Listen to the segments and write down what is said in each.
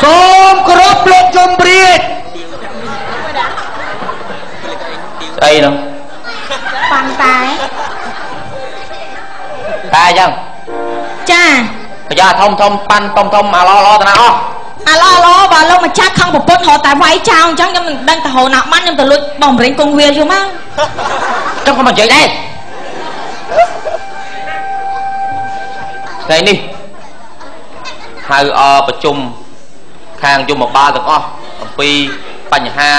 សូមគោរពលោកយមរាជ ស្អីនោះ ប៉ាន់តែ តែអញ្ចឹង ចា ប្រយ៉ាធំធំប៉ាន់ធំធំអាឡឡតាណាអស់ អាឡឡ បើលោកម្ចាស់ខឹងប្រពន្ធរត់តែវាយចោលអញ្ចឹង ខ្ញុំនឹងដឹងទៅរកណាបាន ខ្ញុំទៅលួចបងបរិញគង់វាលយូមក ចង់ក៏មកនិយាយដែរថ្ងៃនេះហៅអប្រជុំខាងយមបាលទាំងអស់អំពីបញ្ហា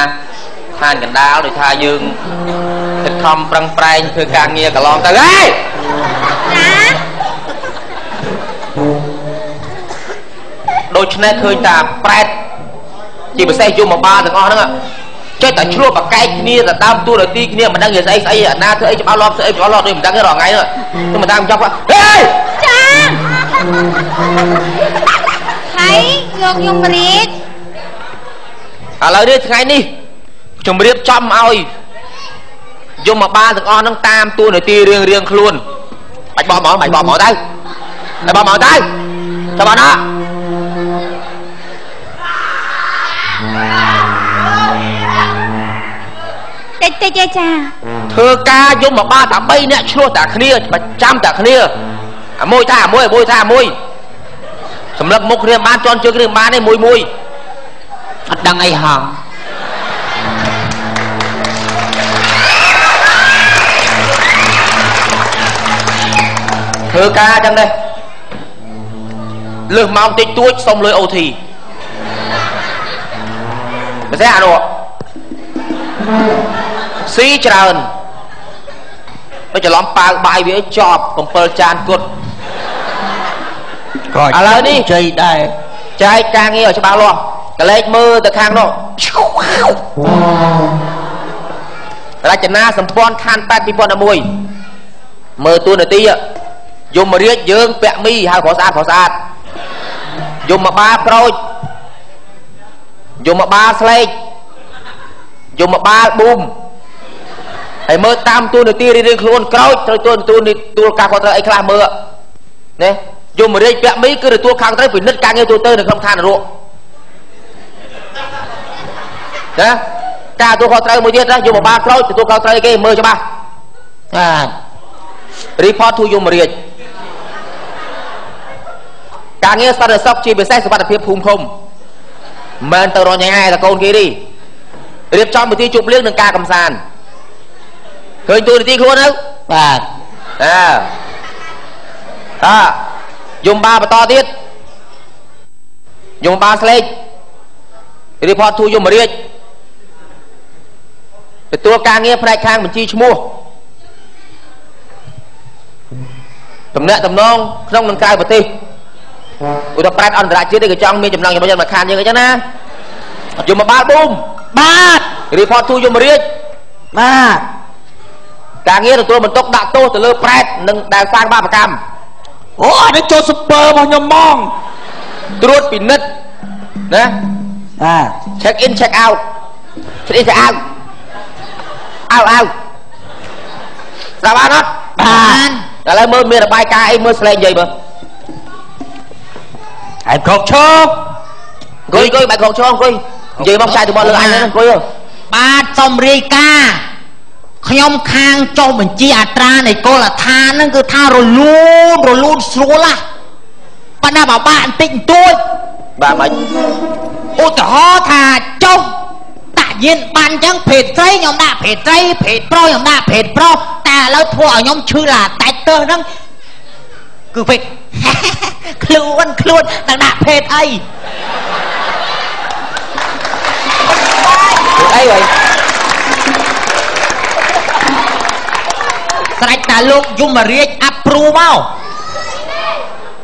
ឋានកណ្ដាល ដោយថាយើងខិតខំប្រឹងប្រែងធ្វើការងារកន្លងទៅហេ ចា ដូច្នេះឃើញតាប្រែតជាពិសេសយមបាលទាំងអស់ហ្នឹងចេះតែឆ្លោះប្រកែកគ្នាទៅដើមទួនាទីគ្នា មិនដឹងនិយាយស្អីស្អី អាណាធ្វើអីច្បាស់លាស់ ធ្វើអីច្បាស់លាស់ ដូចមិនដឹងទេរាល់ថ្ងៃហ្នឹង ទៅមិនតាមចង់ហេ ចា ហើយលោកយមរាជ ឥឡូវនេះថ្ងៃនេះខ្ញុំរៀបចំឲ្យយមបាលទាំងអស់ហ្នឹងតាមទួនាទីរៀងរៀងខ្លួន បាច់បោះហ្មង បាច់បោះហ្មងទៅ តែបោះហ្មងទៅ ចាំបានណា តិចតិចទេចា ធ្វើការយមបាលតែ3នាក់ឆ្លោះតែគ្នាប្រចាំតែគ្នា អាមួយថាអាមួយ អាមួយថាអាមួយ សម្លឹកមុខគ្នាបានជន់ជើងគ្នាបានទេ មួយមួយ អត់ដឹងអីហង ធ្វើការចឹងដែរ លើសម៉ោងតិចតួចសុំលុយ OT មិនទេ អានោះស៊ីច្រើន បើច្រឡំប៉ាវបាយវាចប់7ចានគត់ ក៏ ឥឡូវនេះ ជ័យដែរ ចែកការងារឲ្យច្បាស់លាស់ កលេចមើលទៅខាងនោះ រចនាសម្ព័ន្ធឋាន8 2011 មើលទួនាទីយមរាជយើងពាក់មីហៅប្រុសស្អាត ប្រុសស្អាត យមបាលក្រូច យមបាលស្លេក យមបាលប៊ូម ហើយមើលតាមទួនាទីរៀងៗខ្លួន ក្រូចត្រូវទួនាទីទួលការគាត់ត្រូវអីខ្លះមើលនេះ យមរាជពាក់មីគឺទទួលខាងត្រូវពិនិត្យការងារទូទៅនៅក្នុងឋាននរកណា ការទទួលខុសត្រូវមួយទៀតណា យមបាលក្រូចទទួលខុសត្រូវអីគេមើលច្បាស់ បាទ report to យមរាជ ការងារសន្តិសុខជាពិសេសសុវត្ថិភាពភូមិឃុំ មិនទៅរញ៉ែតកូនគេទេ រៀបចំពិធីជប់លៀងនិងការកំសាន្ត ឃើញទួនាទីខ្លួនទៅ បាទ អើអើយមបាលបន្តទៀត យមបាលស្លេក report to យមរាជ ទទួលការងារផ្នែកខាងបញ្ជីឈ្មោះតំណាក់តំណងក្នុងនិងក្រៅប្រទេស ឧទាហរណ៍ប្រែតអន្តរជាតិគេចង់មានចំណងចំណុចមកខានយើងអញ្ចឹងណា យមបាលប៊ូម បាទ report to យមរាជ បាទ ការងារទទួលបន្ទុកដាក់ទោសទៅលើប្រែតនិងដែលសាងបាបកម្ម អូអានេះចូលស៊ុបពើរបស់ខ្ញុំហ្មង ត្រួតពិនិត្យណា បាទ check in check out check in check out អោអោស្ដាប់បានអត់? បាន ឥឡូវមើលមានរបាយការណ៍អីមើលស្លេងនិយាយមើល ហើយក្រោកឈរ អង្គុយអង្គុយ បែកក្រោកឈរអង្គុយនិយាយមក ចាយទៅមកលើអញហ្នឹងអង្គុយ បាទ សូមរាយការណ៍ខ្ញុំខាងចុះបញ្ជីអត្រានៃកុលដ្ឋានហ្នឹងគឺថារលូនរលូនស្រួលណាស់ ប៉ុន្តែបើបាក់បន្តិចបន្តួច បាទ មិន ឧទាហរណ៍ថាចុះដាក់យានបានអញ្ចឹង ភេទស្រីខ្ញុំដាក់ភេទស្រី ភេទប្រុសខ្ញុំដាក់ភេទប្រុស តែឥឡូវធ្វើឲ្យខ្ញុំឈឺឡាតាច់ទើសហ្នឹងគឺភេទខ្លួនខ្លួននឹងដាក់ភេទអី អីវិញ ស្រេចតាលោកយមរាជអាប់ព្រូមក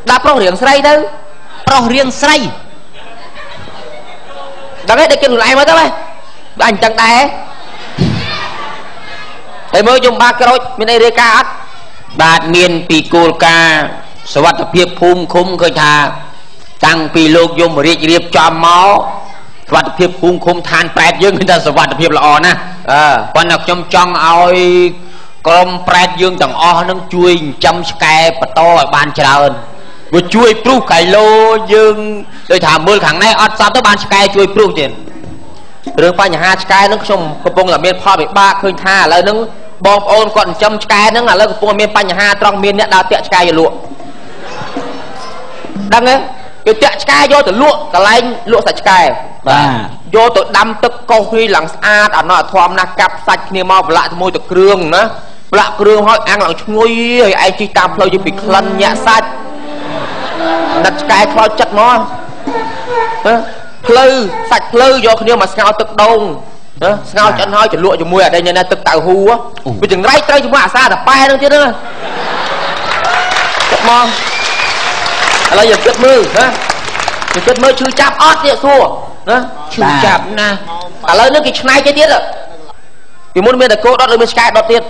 ដាក់ប្រុសរៀងស្រីទៅ ប្រុសរៀងស្រី ដឹងទេ ដឹកគេខ្លួនឯងមកទៅហ៎ អញចឹងដែរ ហើយមើលយមបាក្រូចមានអីរាយការណ៍អត់? បាទ មានពីគោលការណ៍ សវត្ថភាពភូមិឃុំឃើញថាតាំងពីលោកយមរាជរៀបចំមកសវត្ថភាពភូមិឃុំឋានប្រែតយើងឃើញថាសវត្ថភាពល្អណាស់ប៉ុន្តែខ្ញុំចង់ឲ្យក្រុមប្រែតយើងទាំងអស់នឹងជួយចិញ្ចឹមឆ្កែបន្តឲ្យបានច្រើនវាជួយព្រុសកៃឡូយើងដូចថាមើលខាងនេះអត់សពទៅបានឆ្កែជួយព្រុសទៀតរឿងបញ្ហាឆ្កែនឹងខ្ញុំកំពុងតែមានផលវិបាកឃើញថាឥឡូវហ្នឹងបងប្អូនគាត់ចិញ្ចឹមឆ្កែហ្នឹងឥឡូវកំពុងមានបញ្ហាត្រង់មានអ្នកដើរតាក់ឆ្កែយកលក់ដឹងទេគេតាក់ឆ្កែយកទៅលក់កន្លែងលក់សាច់ឆ្កែបាទយកទៅដាំទឹកកោសនេះឡើងស្អាតអាណោះធំណាស់កាប់សាច់គ្នាមកប្រឡាក់ជាមួយទៅគ្រឿងណាប្រឡាក់គ្រឿងហើយអាំងឡើងឈ្ងុយហើយឯងជិះតាមផ្លូវយពីក្លិនញាក់សាច់ដិតឆ្កែខ្លោចចិត្តមកផ្លូវសាច់ផ្លូវយកគ្នាមកស្ងោរទឹកដូងណាស្ងោរឆ្អិនហើយចលក់ជាមួយអាដេញណាទឹកតៅហ៊ូវាចង្រៃត្រូវជាមួយអាសាតាប៉ែហ្នឹងទៀតហ្នឹងទឹកមកឥឡូវយើងគិតមើលណាយើងគិតមើលឈឺចាប់អត់ទៀតសួរណាឈឺចាប់ណាស់ឥឡូវនេះគេឆ្នៃគេទៀតពីមុនមានតែគោដុតឬមានឆ្កែដុតទៀត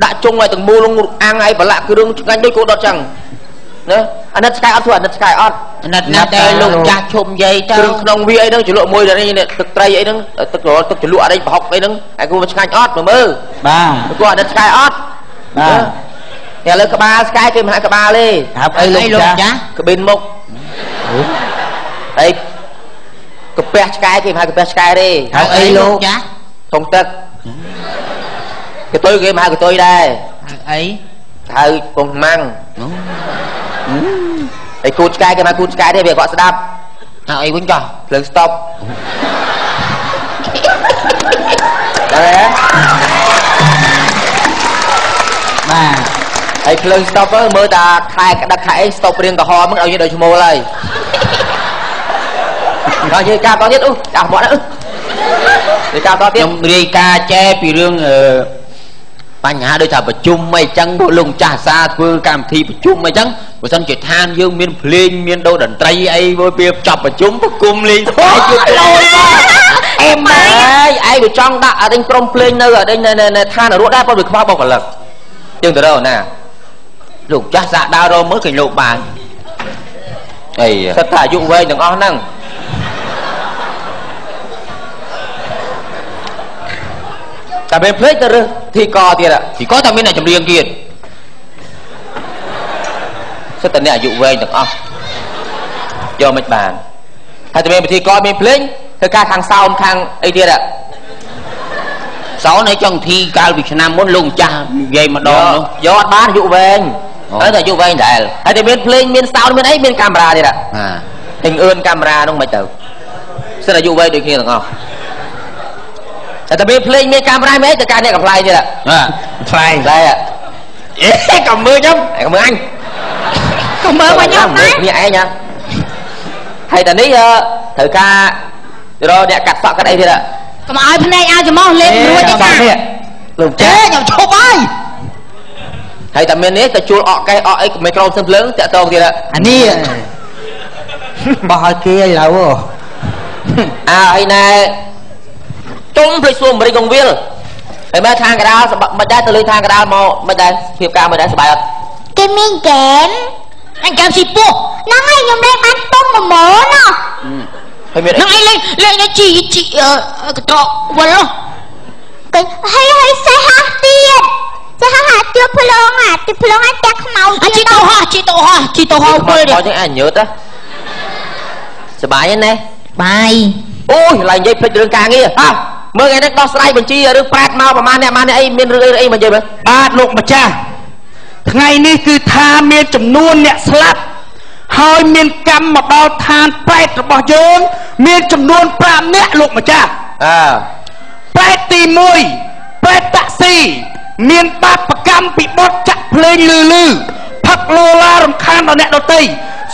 ដាក់ជុងឲ្យទាំងមូលអាំងឲ្យប្រឡាក់គ្រឿងឆ្ងាញ់ដូចគោដុតចឹងណាអាណិតឆ្កែអត់ធ្វើអាណិតឆ្កែអត់អាណិតណាស់តែលោកចាស់ឈប់និយាយទៅគ្រឿងក្នុងវាអីហ្នឹងជ្រលក់មួយដល់នេះទឹកត្រីអីហ្នឹងទឹកទឹកជ្រលក់អីប្រហុកអីហ្នឹងឯគូឆ្ងាញ់អត់មើលបាទគូអាណិតឆ្កែអត់បាទតែឥឡូវក្បាលឆ្កែគេមិនហាក់ក្បាលទេហាប់អីលោកចាស់ក្បិនមុខអីកាពះឆ្កែគេមិនហៅកាពះឆ្កែទេហៅអីលោកចាស់ធុងទឹកកតុយគេមិនហៅកតុយដែរហៅអីហៅកងម៉ាំងអីគូតឆ្កែគេមកគូតឆ្កែទេវាគាត់ស្ដាប់ហៅអីវិញចោះភ្លើងស្តុបដែរបាទហើយភ្លើងស្តុបទៅមើលតាខែក្តឹកខែអីស្តុបរៀងក្រហមហ្នឹងឲ្យយើងដូចឈ្មោលហើយដល់យើងកាប់ដល់ទៀតអូចាស់មាត់ហ្នឹងរាយការណ៍ដល់ទៀតខ្ញុំរាយការណ៍ចែពីរឿងបញ្ហាដូចថាប្រជុំអីចឹងលោកម្ចាស់សាធ្វើកម្មវិធីប្រជុំអីចឹងបើសិនជាឋានយើងមានភ្លេងមានដូរតន្ត្រីអីមួយពេលចប់ប្រជុំប្រគុំលេងស្បែកយប់លយមកអេម៉ែឯងវាចង់ដាក់អរិញក្រុមភ្លេងនៅអរិញនៅឋានរត់ដែរប៉ុន្តែវាខ្វះបុគ្គលិកយើងទៅរកណាលោកម្ចាស់សាដើររមើលឃើញលោកបានអីសិតតែអាយុវែងទាំងអស់ហ្នឹងតែពេលភ្លេចទៅរើសធីកទៀតធីកតែមានអ្នកចម្រៀងទៀតសិតតែអ្នកអាយុវែងទាំងអស់យកមិនបានហើយតែមានពិធីកមានភ្លេងធ្វើការខាងសោនខាងអីទៀតសោនឯចង់ធីកាលពីឆ្នាំមុនលោកម្ចាស់និយាយម្ដងនោះយកអត់បានអាយុវែងហើយតែអាយុវែងដែរហើយតែមានភ្លេងមានសោនមានអីមានកាមេរ៉ាទៀតហិងអឿនកាមេរ៉ានោះមិនទៅសិតអាយុវែងដូចគ្នាទាំងអស់តែមានភ្លេងមានកាមេរ៉ាមានអីទៅការអ្នកកំ pl ៃទៀតថ្លៃថ្លៃអេកុំមើលខ្ញុំកុំមើលអញកុំមើលមកខ្ញុំណានេះឯងហ៎ហើយតែនេះត្រូវការរកអ្នកកាត់សក់កាត់អីទៀតកុំឲ្យភ្នែកឲ្យច្មោះលេងរួចទេតាលោកចាខ្ញុំឈប់ហើយហើយតែមាននេះទៅជួលអកកេះអកអីមីក្រូសឹមភ្លើងតាក់តងទៀតអានេះបោះឲ្យគេឥឡូវអើហើយណែជុំភ្លេចសួរមរិចកងវិលហើយមើលខាងកដាលមិនដែរទៅលេងខាងកដាលមកមិនដែរភាពការមិនដែរសប្បាយអត់គេមានហ្គេមអញហ្គេមស៊ីពោះហ្នឹងហើយខ្ញុំលេងបានទុំមួយម៉ូនណាហើយមានហ្នឹងឯងលេងលេងនេះជីជីកត្រកវិលគេហើយហើយសេះហាទៀតសេះហាទៀតភ្លងអាទៀតភ្លងអាតែខ្មៅអាជីទៅហោះជីទៅហោះជីទៅហោះវិលទៀតអញ្ចឹងអញញើតសប្បាយណាបាយអូយឡើងនិយាយភ្លេចរឿងការងារហ៎មើលថ្ងៃនេះដោះស្រាយបញ្ជីរឿងប្រែតមកប្រហែលអ្នកបានអ្នកអីមានរឿងអីមកនិយាយមើលបាទលោកម្ចាស់ថ្ងៃនេះគឺថាមានចំនួនអ្នកស្លាប់ហើយមានកម្មមកដល់ឋានប្រែតរបស់យើងមានចំនួន5នាក់លោកម្ចាស់អើប្រែតទី1ប្រែតតាក់ស៊ីមានបាបកម្មពីបទចាក់ភ្លេងលឺលឺផឹកលោឡារំខានដល់អ្នកដទៃ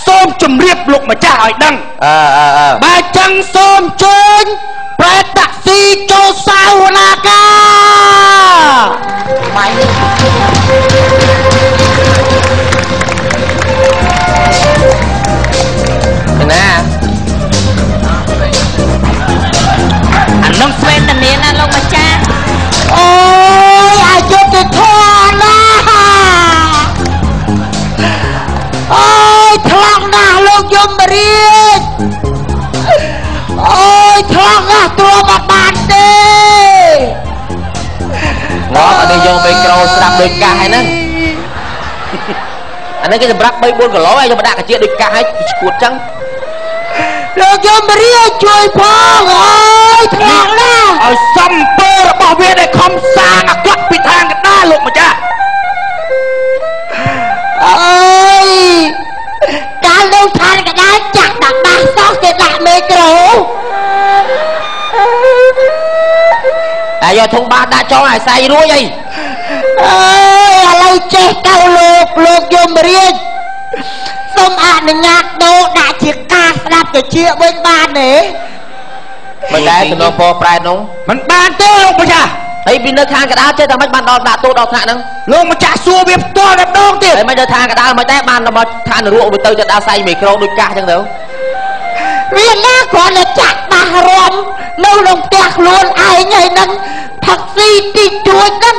សូមជម្រាបលោកម្ចាស់ឲ្យដឹងអើអើបើចឹងសូមជើញប្រែតតាក់ស៊ីចូលសាវនាការបាយណាអានឹងស្វេតនាណាលោកម្ចាស់អូយអាយុត្តិធម៌ណា លោកយមរាជអូយថ្លង់ណាស់ទ្រាំអត់បានទេ ងាប់អានេះយកមេក្រូស្ដាប់ដូចកាសហ្នឹងអានេះគេសម្រាប់3 4គីឡូហើយយកមកដាក់កាជាដូចកាសហើយឈួតចឹងលោកយមរាជជួយផងអើយថ្លង់ណាស់ ឲ្យសំពើរបស់វាដែលខំសាងអាក្រក់ពីทางកណ្ដាលលោកម្ចាស់ អើយកាលនៅឋានកណ្ដាលចាក់ដាក់បាសសោះគេដាក់មេក្រូ តែយកធុងបាសដាក់ចោលឲ្យសែងរួចអី អើយឥឡូវចេះទៅលោកយមរាជសូមអនុញ្ញាតដូរដាក់ជាការស្ដាប់តិចវិញបានទេ មិនដែរសំណពរប្រែនោះ មិនបានទេលោកម្ចាស់ ហើយពីនៅខាងកណ្ដាលចេះតែមិនបានដល់ដាក់ទោសដល់ថ្នាក់ហ្នឹង លោកម្ចាស់សួរវាផ្ទាល់តែម្ដងទៀត ហើយមិនទៅឋានកណ្ដាលមិនដែរបានដល់ឋានរកវាទៅទៅដល់សែងមេក្រូដូចកាសចឹងទៅ វាណាគ្រាន់តែចាក់បាសរំនៅក្នុងផ្ទះខ្លួនឯងហើយនឹងផឹកស៊ីទីជួចហ្នឹង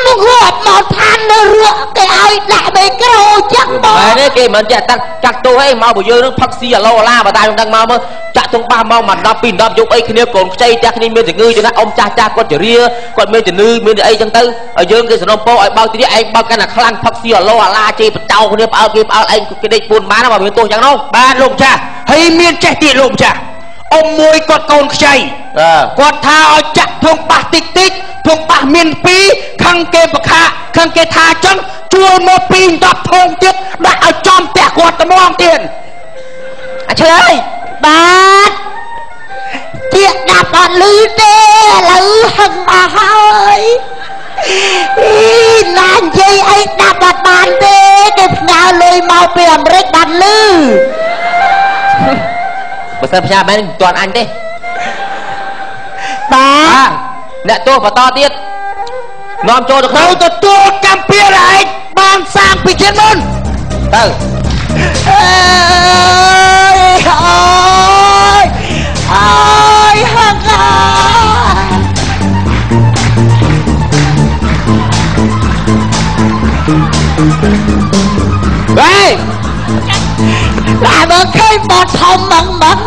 មករាប់មកឋាននៅរកគេឲ្យដាក់មេក្រូចឹងបង មែនទេគេមិនចេះតាក់ចាក់ទោសអីមកបើយើងនឹងផឹកស៊ីអាឡូអាឡាបើតែមិនដឹងមកមើលចាក់ទងបាសមកមក10 2 10យប់អីគ្នាកូនខ្ចីផ្ទះគ្នាមានជំងឺចឹងណាអ៊ំចាស់ចាស់គាត់ជរាគាត់មានជំងឺមានអីចឹងទៅឲ្យយើងគេសំណពរឲ្យបើកទីនេះឯងបើកកាន់តែខ្លាំងផឹកស៊ីអាឡូអាឡាជេរបចោគ្នាផ្អើលគេផ្អើលឯងគេដេកពួនបានបើមានទោសចឹងនោះ បាទលោកម្ចាស់ហើយមានចេះទៀតលោកម្ចាស់អ៊ំមួយគាត់កូនខ្ចីគាត់ថាឲ្យចាក់ធុងបាសតិចតិចធុងបាសមាន2ខឹងគេប្រខាខឹងគេថាចឹងជួលមក2 10ធុងទៀតដាក់ឲ្យចំផ្ទះគាត់ត្មងទៀត អាឆ្លើយ បាទជាដាប់អត់លឺទេឥឡូវហឹងអស់ហើយអីណានិយាយអីដាប់អត់បានទេគេផ្ញើលុយមកពីអាមេរិកបានលឺ បើសិនផ្ញើមែនមិនទាន់អញទេ បាទ អ្នកទោសបន្តទៀតនាំចូលទៅ ទៅទទួលកម្ពុជាឯងបានសាងពីជាតិមុន ទៅ អើយអើយអើយហឹងអើយហេ តែមើលឃើញបត់ធំម៉ងម៉ង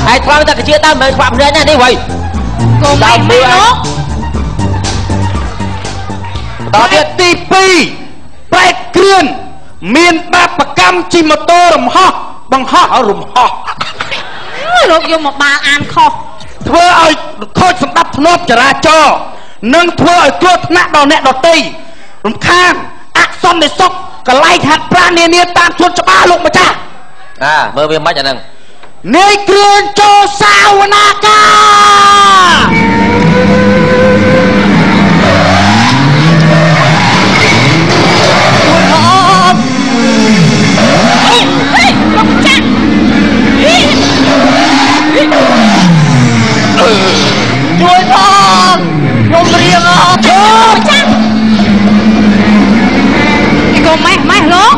ហើយថ្លៃតែកាជាតើមិនមែនខ្វាក់ភ្នែកណានេះវ៉ៃ កុំមិនមែនលោក តទៀត ទី2ប្រែតគ្រឿនមានបាបកម្មជិះម៉ូតូរំហោះបង្ហោះរំហោះ លោកយកមកបាលអានខុស ធ្វើឲ្យខូចសម្ដាប់ធ្នាប់ចរាចរណ៍និងធ្វើឲ្យគ្រោះថ្នាក់ដល់អ្នកដទៃរំខានអសន្តិសុខកន្លែងហាត់ប្រាណនានាតាមសួនច្បារលោកម្ចាស់ អាមើលវាមិនអាហ្នឹង នាយគ្រឿនចូលសាវនាការ ជួយផងខ្ញុំរៀងអត់ ជប់ ចាកុំម៉េះម៉េះលោក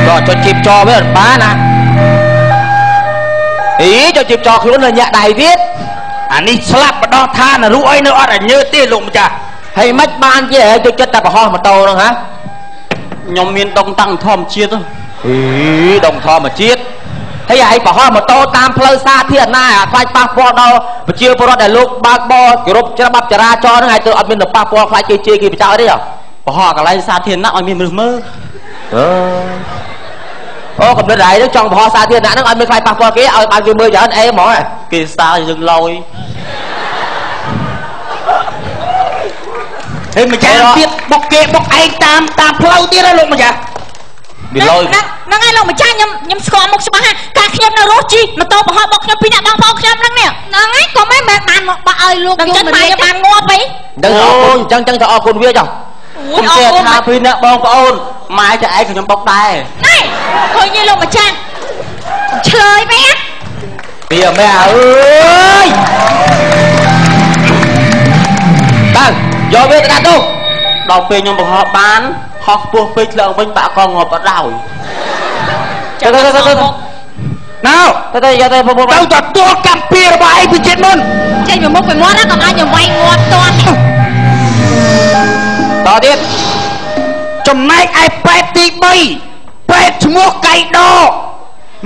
ក៏ចុចជីបចវាអត់បានណាអីចុចជីបចខ្លួននៅញាក់ដៃទៀត អានេះស្លាប់បដោះឋានរុអីនៅអត់ឲ្យញើទេលោកម្ចាស់ ហើយមិនបានជាចូលចិត្តតែប្រហោះម៉ូតូហ្នឹងហ៎ ខ្ញុំមានដងតាំងធម្មជាតិ អីដងធម្មជាតិហើយឯងប្រហោះម៉ូតូតាមផ្លូវសាធារណៈអាខ្លាចប៉ះពាល់ដល់ប្រជាពលរដ្ឋដែលលោកបើកបរគោរពច្បាប់ចរាចរណ៍ហ្នឹងហើយទៅអត់មានទៅប៉ះពាល់ខ្លាចគេជេរគេបចោលទេ ប្រហោះកន្លែងសាធារណៈឲ្យមានមនុស្សមើល អឺអូកំណត់ឯងចង់ប្រហោះសាធារណៈហ្នឹងឲ្យមានខ្លាចប៉ះពាល់គេឲ្យបានគេមើលច្រើនអេហ្មង គេសាយើងឡយ ហើយម្ចាស់ទៀតបុកគេបុកឯងតាមតាមផ្លូវទៀតហ៎លោកម្ចាស់ វាឡយ ហ្នឹងហើយលោកម្ចាស់ខ្ញុំខ្ញុំស្គាល់មុខច្បាស់ហាកាលខ្ញុំនៅរស់ជីម៉ូតូបង្ហោះបុកខ្ញុំពីរអ្នកបងប្អូនខ្ញុំហ្នឹងនេះ ហ្នឹងហើយក៏មិនមែនបានមកបាក់ឲ្យលោក យមរាជបានងាប់អី ដឹងអរគុណអញ្ចឹងចឹងទៅអរគុណវាចុះ ខ្ញុំចេះថាពីរអ្នកបងប្អូនម៉ែចែឯងខ្ញុំបុកដែរ ណែឃើញទេលោកម្ចាស់ឆ្លើយមែន ពីម៉ែអើយតើយកវាទៅដាក់ទោស ដល់ពេលខ្ញុំបង្ហោះបានហោះខ្ពស់ពេកធ្លាក់វិញបាក់កងាប់អត់ដោយ ទៅទៅទៅទៅ ណៅ ទៅទៅយកទៅពុក ទៅទទួលកម្មពៀរបស់ឯងពីជាតិមុន ចេញពីមុខពីមាត់ណាកុំឲ្យខ្ញុំវាយងាប់តាន់ តទៀត ចំណែកឯប្រែតទី3ប្រែតឈ្មោះកៃដក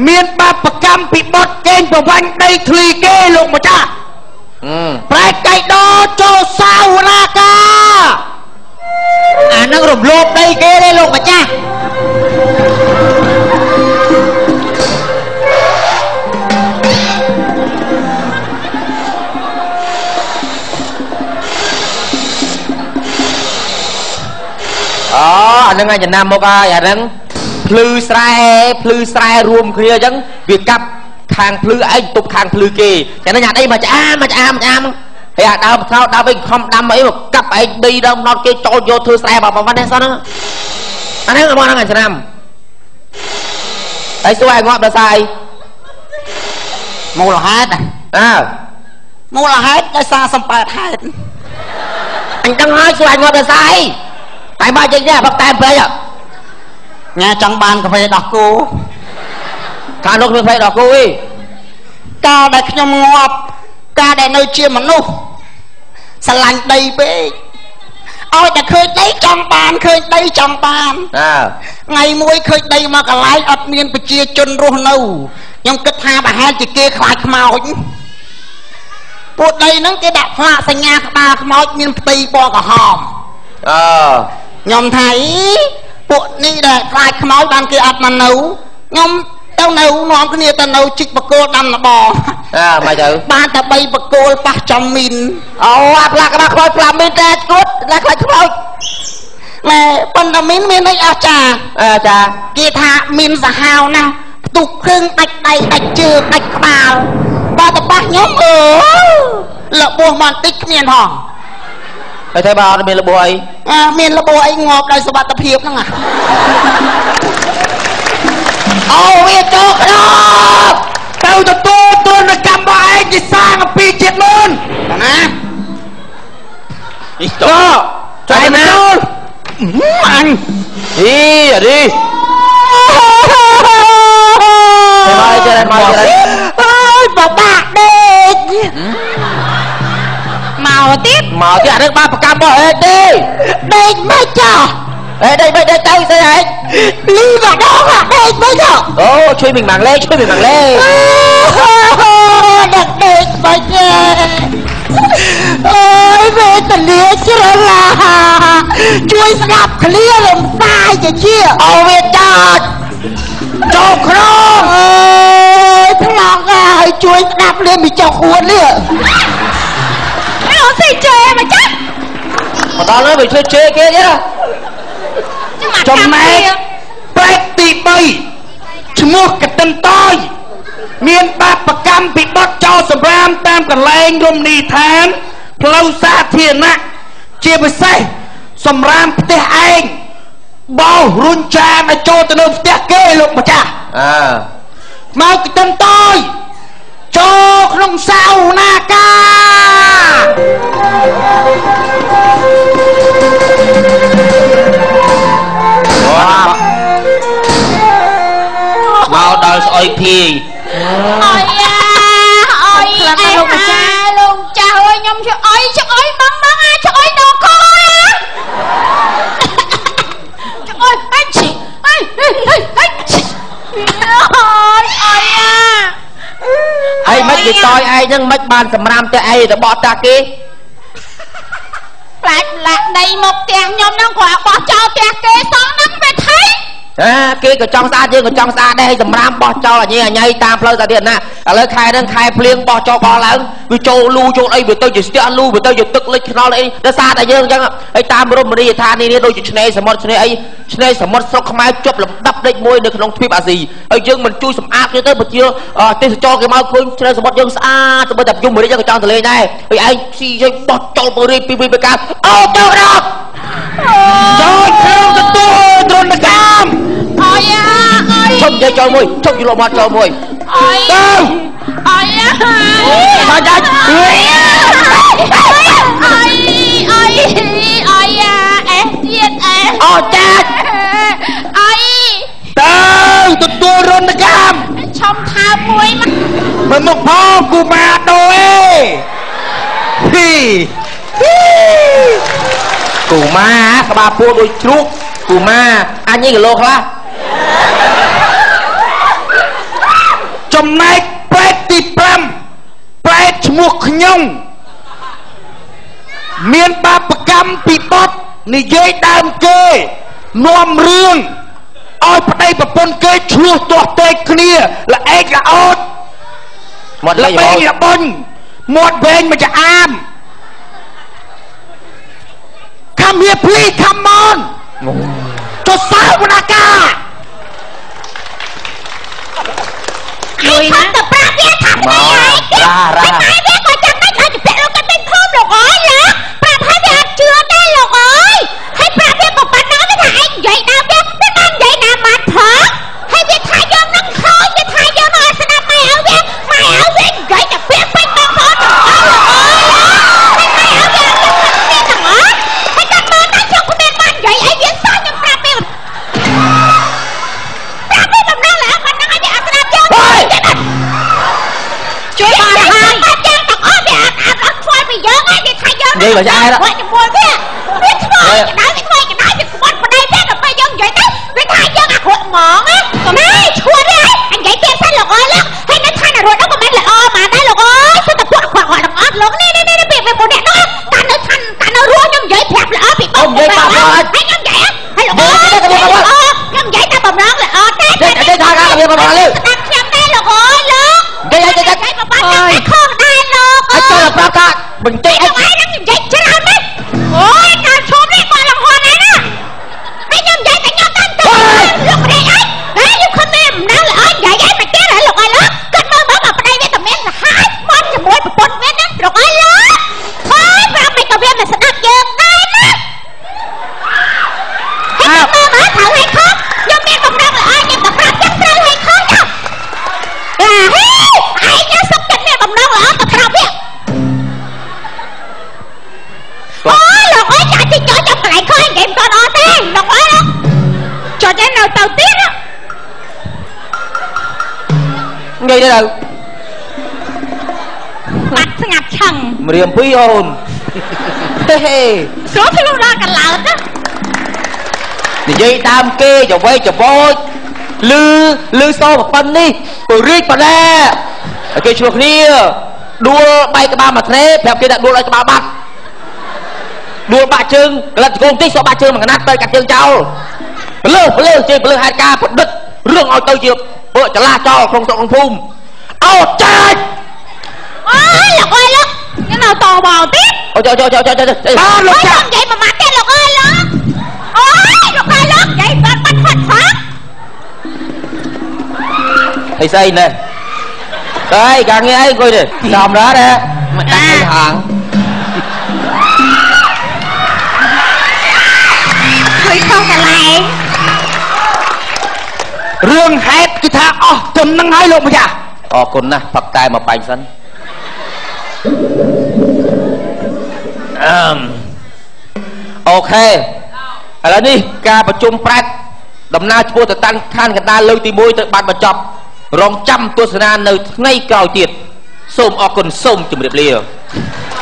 មានបាបកម្មពីបត់កេងប្រវាញ់ដីធ្លីគេលោកម្ចាស់ប្រែតកៃដចូលសាវនាការអានឹងរំលោភដីគេទេលោកម្ចាស់អូអានឹងឯងចំណាំមកហើយអានឹងភ្លឺស្រែភ្លឺស្រែរួមគ្នាអញ្ចឹងវាកាប់ខាងភ្លឺឯងទប់ខាងភ្លឺគេចឹងញ៉ាដីមកឆ្អាមកឆ្អាមកឆ្អាមហើយអាដើមថ្នោតដើមអីខំដាំអីមកកាប់ឯងដីដើមណត់គេចូលយកធ្វើស្រែបើប៉ុណ្ណេះសោះហ្នឹងអាហ្នឹងមកហ្នឹងអាឆ្នាំហើយសួរឲ្យងាប់ដល់ស្អីមូលហេតុអើមូលហេតុដោយសារសំប៉ែតហេតុអញដឹងហើយសួរឲ្យងាប់ដល់ស្អីតែមកចេញទេផឹកតែពេកញ៉ាចង់បានកាហ្វេដោះគោខាងនោះគ្មានកាហ្វេដោះគោទេកាលដែលខ្ញុំងាប់កាលដែលនៅជាមនុស្សស្រឡាញ់ដីពេកឲ្យតែឃើញដីចង់បានឃើញដីចង់បានថ្ងៃមួយឃើញដីមកកន្លែងអត់មានប្រជាជនរស់នៅខ្ញុំគិតថាប្រហែលជាគេខ្លាចខ្មោចពួកដីហ្នឹងគេដាក់ផ្លាកសញ្ញាក្បាលខ្មោចមានផ្ទៃពណ៌ក្រហមអឺខ្ញុំថាអីពួកនេះដែលខ្លាចខ្មោចបានគេអត់មកនៅខ្ញុំទៅនៅនាំគ្នាទៅនៅជីកបកគោលដាំដបងអើមិនទៅបានតែ3បកគោលប៉ះចំមីនអូអាផ្លាកក្បាលខ្មោចផ្លាមីនតែឈួតតែខ្លាចខ្មោចម៉ែប៉ុន្តែមីនមានអីអស្ចារ្យអើចាគេថាមីនសាហាវណាស់ផ្ទុះគ្រឿងដាច់ដៃដាច់ជើងដាច់ក្បាលបើតែប៉ះខ្ញុំអឺរបួសមកបន្តិចគ្មានហងហើយតែបើអត់មានរបួសអីមានរបួសអីងាប់ដោយសុវត្ថិភាពហ្នឹងអូវាចូលក្នុងទៅទទួលទណ្ឌកម្មរបស់ឯងជាសាងអំពីជាតិមុនណានេះតចៃណាអញអីអានេះមកចេះមកចេះអើយបបាក់ដេកមកទៀតមកទៀតអានឹងបាបកម្មរបស់អេទេដេកមិនចោះអេដេកមិនដេកទៅស្អីហែងលីម្ដងដេកមិនចោះអូជួយមីងម៉ាងលេជួយមីងម៉ាងលេដឹកដេកមិនអើយវេទនាជ្រឡាជួយស្ដាប់ឃ្លារំសាយជាជាអូវាចាច់ចូលក្នុងអើយថ្លង់ហើយជួយស្ដាប់លាមីចុះហួននេះអូស៊ីជេមកចាស់មកដល់ហើយវាជួយជេគេទៀតណាចំណែកប្រែតទី3ឈ្មោះកតិនតយមានបាបកម្មពីបត់ចោលសម្រាមតាមកន្លែងរមណីយដ្ឋានផ្លូវសាធារណៈជាពិសេសសម្រាមផ្ទះឯងបោសរុញចានឲ្យចូលទៅនៅផ្ទះគេលោកម្ចាស់អើមកកតិនតយចូលក្នុងសាវនាការមកដល់ស្អុយភីអុយអាអុយអេលោកម្ចាស់លោកចាស់អើយខ្ញុំឆ្អុយឆ្អុយបងបងអាឆ្អុយដល់កអាឆ្អុយអេឈីអេអេអេឈីអើយអុយអាហើយមិនគេតយឯងហ្នឹងមិនបានសម្រាមតែឯងរបត់តាគេផ្លាច់លាក់ដីមកផ្ទះខ្ញុំហ្នឹងគាត់បោះចោលផ្ទះគេសោះហ្នឹងវាថៃ អាគេក៏ចង់ស្អាតយើងក៏ចង់ស្អាតដែរហើយសម្រាមបោះចោលអញអញតាមផ្លូវសាធារណៈឥឡូវខែហ្នឹងខែភ្លៀងបោះចោលបោះឡើងវាចូលលូចូលអីវាទៅជាស្ទះលូវាទៅជាទឹកលិចខ្នល់អីដោយសារតែយើងអញ្ចឹងហើយតាមរមណីយដ្ឋាននេះដូចជាឆ្នេរសមុទ្រឆ្នេរអីឆ្នេរសមុទ្រស្រុកខ្មែរជាប់លំដាប់លេខ1នៅក្នុងទ្វីបអាស៊ីហើយយើងមិនជួយសម្អាតគេទៅប្រជាទេសចរគេមកឃើញឆ្នេរសមុទ្រយើងស្អាតទៅតែយមរាជក៏ចង់ទៅលេងដែរហើយឯងស៊ីយើងបោះចោលបរិយពីវិការអូទៅដល់ចូលក្នុងទទួលទ្រនកម្មអើយអើយឈប់និយាយចូលមួយឈប់យល់មាត់ចូលមួយអើយទៅអើយមកដាច់អើយអើយអើយអើយអេទៀតអេអូចាច់អើយទៅទទួលរនកម្មឈំថើបមួយមកមើលមុខផងគូម៉ាដូអេហ៊ីគូម៉ាក្បាលពោះដូចជ្រូក ពូម៉ាអញនេះគីឡូខ្លះ ចំណែកប្រែតទី5ប្រែតឈ្មោះខ្ញុំមានបាបកម្មពីបត់និយាយដើមគេនាំរឿងឲ្យប្តីប្រពន្ធគេឆ្លោះទាស់ទែកគ្នាល្អែកល្អោច មាត់ ល្ លេ បេងល្បុញមាត់វែងមកចាអាម Come here please come on ចុះសើវនាការ លុយណាទៅប្រាប់វាថាប្តីឯង រ៉ារ៉ា តែវាក៏ចាំតែឲ្យជពាក់លោកគាត់ពេញធំលោកអើយលោកប្រាប់ឲ្យវាអត់ជឿទេលោកអើយហើយប្រាប់វាក៏ប៉ុណ្ណឹងវាថាឯងនិយាយដើមវាវាបាននិយាយណាម៉ាត់ផងហើយវាថាយើងនឹងខូចវាថាយើងនឹងអត់ស្ដាប់ម៉ែឲ្យវាម៉ែឲ្យវានិយាយតែពាក្យពេញបងប្អូនទាំងអស់លោកអើយហើយម៉ែឲ្យវាអត់ស្ដាប់គ្នាទាំងអស់ហើយគាត់មើលតែខ្ញុំគ្មានបាននិយាយអីវាសោះខ្ញុំប្រាប់វាប្រាប់វាបំណងល្អប៉ុណ្ណឹងឲ្យវាអត់ស្ដាប់យើង ជួយបានហើយ បាត់យ៉ាងទាំងអស់វាអត់អត់អត់ខ្វល់ពីយើងហើយវាថាយើង និយាយបើឆ្អែត វាជាមួយវាវាធ្វើឲ្យកណ្ដៅវាធ្វើឲ្យកណ្ដៅវាក្បត់ប្តីវាដល់ពេលយើងនិយាយទៅវាថាយើងអាក្រក់ហ្មងណាណែឈួតទេអញនិយាយទៀតសិនលោកអើយលោកហើយនៅឋាននរកនោះក៏មិនល្អហ្មងដែរលោកអើយសុទ្ធតែពួកអាក្រក់ទាំងអស់លោកនេះនេះនេះពីពួកអ្នកនោះតានៅឋានតានៅរស់ខ្ញុំនិយាយប្រាប់ល្អពីបង និយាយបាក់អត់ ហើយខ្ញុំនិយាយហើយលោកអើយខ្ញុំនិយាយតែបំណងល្អទេ និយាយថាការវាបំណងលើ ស្ដាប់ខ្ញុំទេលោកអើយលោក និយាយឲ្យ តែប្របានតែខុសដែរលោក ឲ្យចូលប្រាប់ថាបញ្ចេញ អីឯងនឹងនិយាយច្រើនណាស់អូយកាលឈប់នេះគាត់លំហណាស់ណាហើយខ្ញុំនិយាយតែខ្ញុំតាមទៅលោកប្តីអីហើយខ្ញុំខំមានអំណាចល្អនិយាយអីមិនទៀតហើយលោកអើយលោកគាត់មើលមើលមកប្តីវាតែមានលហើយមកជាមួយប្រពន្ធវាហ្នឹងលោកអើយលោកហើយប្រាប់មិនក៏វាមិនស្ដាប់យើងដែរណាហើយមើលមើលត្រូវឲ្យខុសខ្ញុំមានបំណងល្អខ្ញុំតែប្រាប់ចឹងត្រូវឲ្យខុសចាអាហេឯងសុខចិត្តមានបំណងល្អទៅប្រាប់វាអូលោកអើយចាច់ចោចាំកន្លែងខុសនិយាយមិនទាន់អស់ទេលោកអើយ ចុចឯនៅទៅទៀត និយាយទៅ បាត់ស្ងាត់ឆឹង ម្រាមពីរអូនហេហេ ស្រួលធ្លុះដល់កឡោតណា និយាយដើមគេចវៃចវោចលឺលឺសូប្រប៉ុននេះពរិចប៉ណ្ណាឲ្យគេឆ្លោះគ្នាដួលបែកក្បាលមួយធ្នេប្រាប់គេថាដួលឲ្យក្បាលបាត់ដួលបាក់ជើងក្លិតជង្គង់តិចសក់បាក់ជើងមួយកណាត់ទៅកាត់ជើងចោលពលឺពលឺជើងពលឺហេតុការណ៍ប្រឌិតរឿងឲ្យទៅជាពួកចលាចោលក្នុងស្រុកក្នុងភូមិអោចាច់ អូយលោកអើយលោក ខ្ញុំនៅតបទៀត អូចោចោចោចោចោ បាទលោកចា និយាយមួយម៉ាត់ទៀតលោកអើយលោកអូយលោកអើយលោកនិយាយបាត់បាត់ផាត់ផាត់ អីស្អីនេះតែការងារអីអង្គុយទេសំរត់ហ៎មិនដាក់អីហង ឃើញខុសកន្លែង រឿងហេតុគឺថាអស់ទំនឹងហើយលោកម្ចាស់ អរគុណណាស់ផឹកតែមកបាញ់សិនអឺមអូខេឥឡូវនេះការប្រជុំប្រែតដំណើរឆ្ពោះទៅតាន់ឋានកណ្ដាលលើកទី1ទៅបានបញ្ចប់រងចាំទស្សនានៅថ្ងៃក្រោយទៀតសូមអរគុណសូមជម្រាបលា។